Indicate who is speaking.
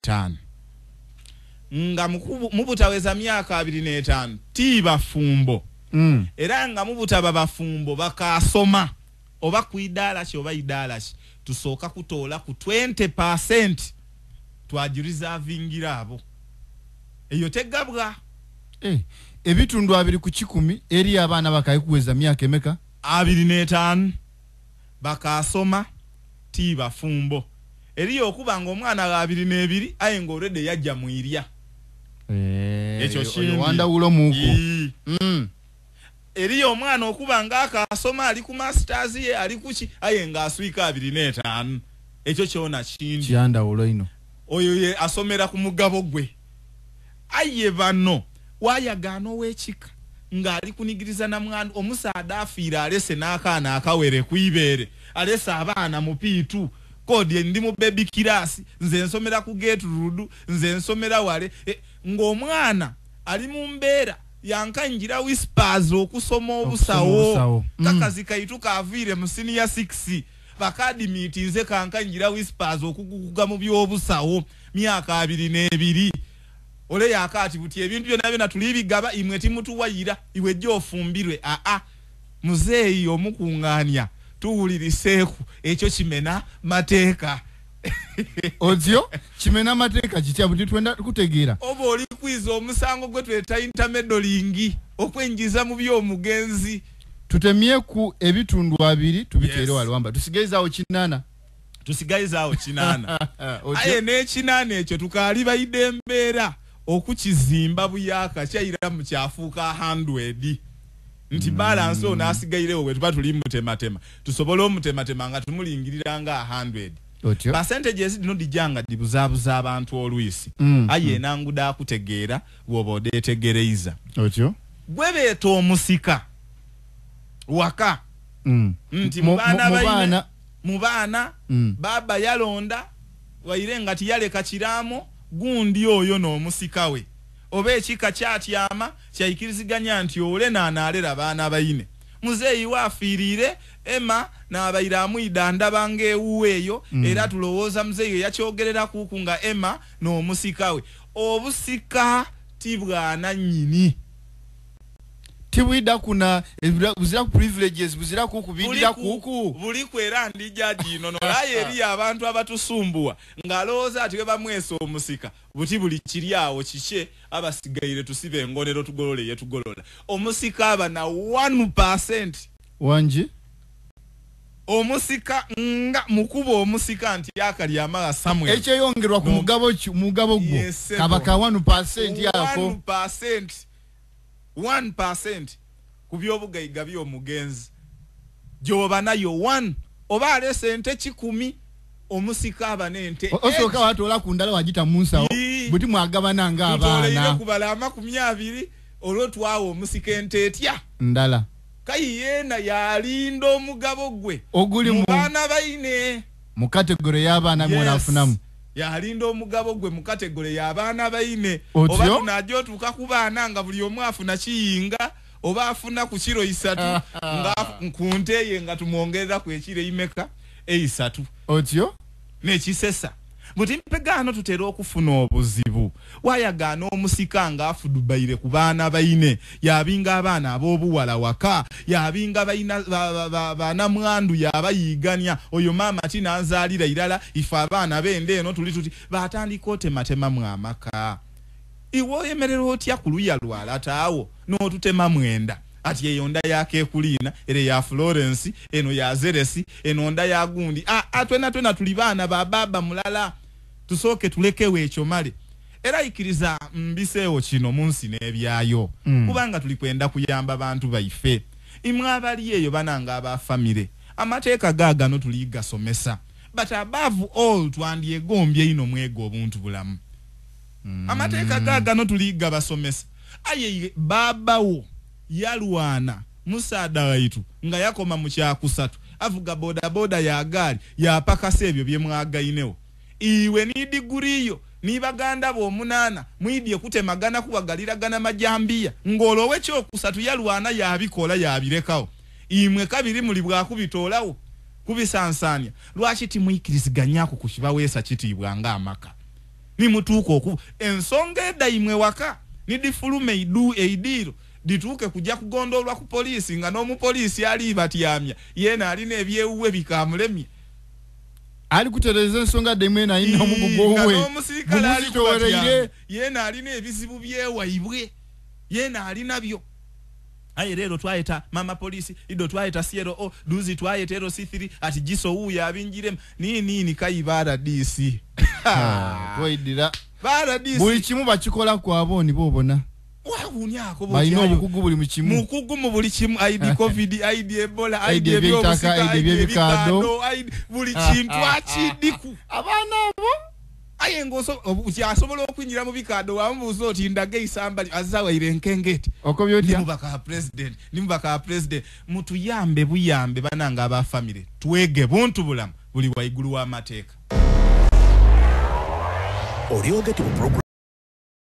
Speaker 1: 25, nga mubutaweza myaka 25 ti bafumbo, era nga mubutaba bafumbo bakasoma oba kuidala ki oba idala ki, tusooka kutoola ku 20% twagirizavingira abo. Eyo tegabwa.
Speaker 2: Ebitundu 2 ku 100 eri abaana bakayikuweza myaka emeka?
Speaker 1: 25, bakasoma, ti bafumbo. Eriyo okuba nga omwana wa 22 aye ng'olwedde yajja mu irya. Ekyo
Speaker 2: oyo
Speaker 1: kindi.
Speaker 2: Wandawulo muuku.
Speaker 1: Ii. Eriyo omwana okuba nga akasoma, ali ku masters ye, ali kuki, aye ng'aswika 25, ekyo kyona kindi.
Speaker 2: Kyandawulo ino.
Speaker 1: Oyo ye asomera ku mugabo gwe. Aye bano wayagaana ow'ekika ng'ali kunigiriza na mwana omusaadha afiire, alese n'akaana akawere kwibeere, alese abaana mu P2 kodi, ndi mu baby class, nze nsomera ku Getrude, nze nsomera wale, ng'omwana ali mu mbeera yankanjira whispers okusoma obusawo.
Speaker 2: Obusawo.
Speaker 1: Kakazi kaitu kaviire mu senior 6, bakadimitinze, kankanjira whispers okuguguga mu by'obusawo, myaka 22. Ole yakaati buti ebintu byonna byonna tulibigaba, imwe timutuwayira, iwe jja ofumbirwe. Aa, muzeeyi omukuŋŋaanya tuwuliriseeku, ekyo kimena mateeka.
Speaker 2: Otyo kimena amateeka kitya? Buti twenda kutegeera.
Speaker 1: Oba oli kwiza omusango gwe tweta intermeddling, okwenjiza mu by'omugenzi.
Speaker 2: Tutemyeku ebitundu 20 tubiteere
Speaker 1: Yes.
Speaker 2: wali, tusigayizaawo 80.
Speaker 1: Tusigayizaawo 80.
Speaker 2: Otyo?
Speaker 1: Aye n'ekinaana ekyo tukaali bayidde embeera okukizimba buyaka kyayira mu kyafuuka 100, nti balance ono asigairewo bwe tuba tuli mutematema, tusobole omutematema nga tumulingirira nga 100.
Speaker 2: Otyo?
Speaker 1: Percentages dino dijanga dibuzaabuza abantu olwisi, aye enangu akutegeera bw'oba odeetegereiza.
Speaker 2: Otyo?
Speaker 1: Gwe beeta omusika waka, nti mu baana
Speaker 2: mu
Speaker 1: baine,
Speaker 2: baana.
Speaker 1: Mu baana, baba yalonda waire nga tiyaleka kiraamo gundi, oyo n'omusika we, oba ekika kyatyama kyayikiriziganya nti ole naanaalera baana baine. Muzeeyi waafiiriire ema n'abaire amwida ndaba ng'ewuwe eyo. Era tulowooza muzeeyi eyakyogerera kuuku nga ema n'omusika we. Obusika ti bwana nnyini.
Speaker 2: Tibwida kuna buzira ku privileges, buzira kuku bidira kuku.
Speaker 1: Buliku, era ndijja ginonola. Aye eriyo abantu abatusumbuwa ng'alowooza ati we bamwesa omusika buti buli kiri awo kikye, abasigaire tusibe engonero tugolole ye tugolola. Omusika aba na 1.
Speaker 2: Wangi?
Speaker 1: Omusika nga mukuba omusika nti akali amala Samuel.
Speaker 2: Ekyeyongerwa ku
Speaker 1: No.
Speaker 2: mugabo mugabo gwo.
Speaker 1: Yes, sebo.
Speaker 2: Kaba ka 1% ako.
Speaker 1: 1%, 1% ku byobugayiga by'omugenzi gyoba nayo 1. Oba alese ente 100, omusika aba n'ente
Speaker 2: Osooka watoola ku ndala wagita mu nsawo.
Speaker 1: Ii.
Speaker 2: Buti mwagabana
Speaker 1: tutoleire
Speaker 2: ng'abaana.
Speaker 1: Kubala 20, olwo twawa omusika ente etya?
Speaker 2: Ndala.
Speaker 1: Kayi yeena yalinda omugabo gwe
Speaker 2: oguli
Speaker 1: mu
Speaker 2: mu
Speaker 1: baana baine.
Speaker 2: Mu category y'abaana mwonafunamu.
Speaker 1: Yalinda omugabo gwe mu category y'abaana baine.
Speaker 2: Otyo?
Speaker 1: Oba tunajja otuuka ku baana nga buli omu afuna kiyinga oba afuna ku kiro 3, nga ku nte ye nga tumwongerera ku ekiro imeka 3.
Speaker 2: Otyo?
Speaker 1: Nekisesa buti mpegaano tutera okufuna obuzibu. Wayagaana omusika nga afudubaire ku baana baine, yabinga abaana ab'obuwala waka, yabinga banamwandu, yabayiiganya, oyo maama kinanzaalira irala, ife abaana benda eno tuli tuti, batandika otematemamu amaka. Iwe oyemerera otya ku luya lwalataawo n'otutema mwenda ati eyo nda ya Kekuliina, ere ya Florence, eno ya Zeresi, eno nda ya gundi? Ah, twena twena tuli baana ba baba mulala, tusooke tulekewo ekyo male. Era ikiriza mbiseewo kino mu nsi n'ebyayo, kubanga tuli kwenda kuyamba bantu baife. Imwe abali eyo bananga aba famire, amateeka gaagano tuligasomesa, but above all twandyegombye ino mwega obuntu bulamu. Amateeka gaagano tuliga basomesa, aye baabawo yalwana musaada waitu nga yakoma mu kyakusatu, avuga bodaboda ya gaali, yapakasa ebyo bye mwagainewo. Iwe ni diguriyo ni baganda bo omunaana mwidye kutemagana kubagaliragana majambiya, ng'olwo ekyokusatu yalwana yabikola yabirekawo. Imwe kabiri muli bwakubitoolawo kubisansaanya. Lwaki timwikiriziganyako ku kibaweesa kitiibwa ng'amaka? Nimutuuka oku ensonga edaimwe waka nidifulume idu eidiro dituuke kujja kugondolwa ku poliisi nga n'omupoliisi ali batyamya yena alina ebyewuwe bikamulemye
Speaker 2: ali kutereza ensonga daimwe na ina omugugu
Speaker 1: nga
Speaker 2: we
Speaker 1: n'omusirikale ali
Speaker 2: Gumuzitowereire.
Speaker 1: kubatyamya yena alina ebizibu byewaibwe yena alina byo. Aye leero twayeta mama polisi ido twayeta CLO duzi twayeta LC3 ati jiso wuuyo abinjiremu nini kayiba RDC.
Speaker 2: Twaidira
Speaker 1: Ba RDC
Speaker 2: buli kimu bakikola ku abo ni bobona
Speaker 1: wawunyako
Speaker 2: balina obukugu buli mu kimu
Speaker 1: mukugu mu buli kimu ID covid ID Ebola ID
Speaker 2: ID eby'ettaka,
Speaker 1: ebyobusika
Speaker 2: ID
Speaker 1: ID
Speaker 2: eby'ebikaado.
Speaker 1: ebikaado ID buli kintu akidiku
Speaker 2: abaana abo
Speaker 1: aye ng'okyasobola okuyingira mu bikaado wamubuuza oti ndaga eisamba azawaire enkengete
Speaker 2: okobye otya
Speaker 1: nimubaka wa president nimubaka wa president mutuyambe buyambe bananga aba family twege buntu bulamu buli waigulu w'amateeka.
Speaker 3: Oryogeti mu program.